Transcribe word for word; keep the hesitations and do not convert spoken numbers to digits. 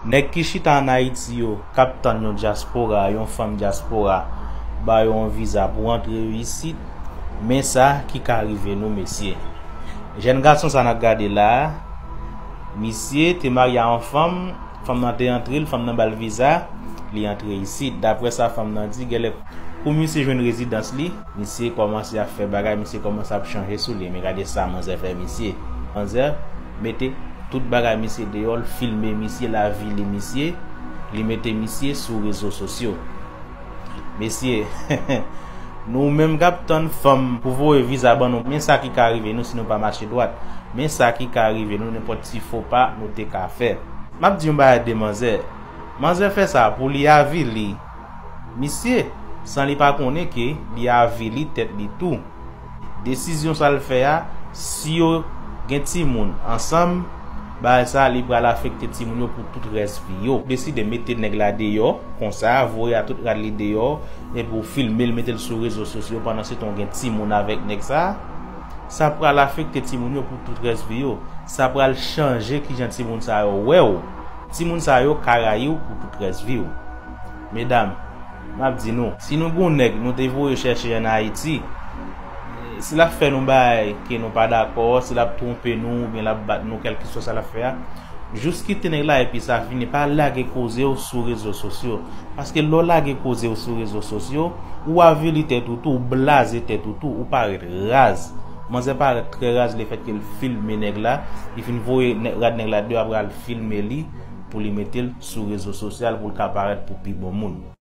Nèg ki chita ann Ayiti yo, k ap tann yon dyaspora, yon fanm dyaspora, ba yo yon viza pou antre yo isit, men sa ki ka rive nou, mesye. Jèn gason sa n ap gade la a, misye te marye a yon fanm, fanm nan te antre l, fanm nan ba l viza, li antre isit. Daprè sa fanm nan di, genlè kou misye jwenn rezidans li, misye kòmanse ap fè bagay, misye kòmanse ap chanje sou li. Men gade sa manzè fè misye. Manzè mete tout bagay misye deyò, l filme misye, l avili misye, li mete misye sou rezo sosyo. Mesye, nou menm k ap tann fanm pou voye viza ban nou, men sa ki ka rive nou si nou pa mache dwat. Men sa ki ka rive nou, nenpòt ti fo pa nou te ka fè. M ap di yon bagay de manzè. Manzè fè sa pou li avili misye, san li pa konnen ke li avili tèt li tou. Desizyon sa l fè a, si yo gen timoun ansanm, bagay sa li pral afekte timoun yo pou tout rès vi yo. Deside mete nèg la deyò, konsa, voye a tout rad li deyò, epi w filme l, mete l sou rezo sosyo, pandan se tan w gen timoun avèk nèg sa, sa pral afekte timoun yo pou tout rès vi yo. Sa pral chanje kijan timoun sa yo wè w. Timoun sa yo ka rayi w pou tout rès vi w. Medam, m ap di nou, si nou gen yon nèg nou te voye chèche ann Ayiti, si l ap fè nou bagay ke nou pa dakò, si l ap twonpe nou oubyen l ap bat nou, kèlkeswa sa l ap fè a, jis kite nèg la epi sa fini. Pa lage koze w sou rezo sosyo. Paske lè w lage koze w sou rezo sosyo, ou avili tèt ou tou, ou blaze tèt ou tou, ou parèt raz. Manzè parèt trè raz lefètke l filme nèg la, li fin voye nè- rad nèg la deyò, apre l filme li pou li mete l sou rezo sosyal pou l ka parèt pou pi bon moun.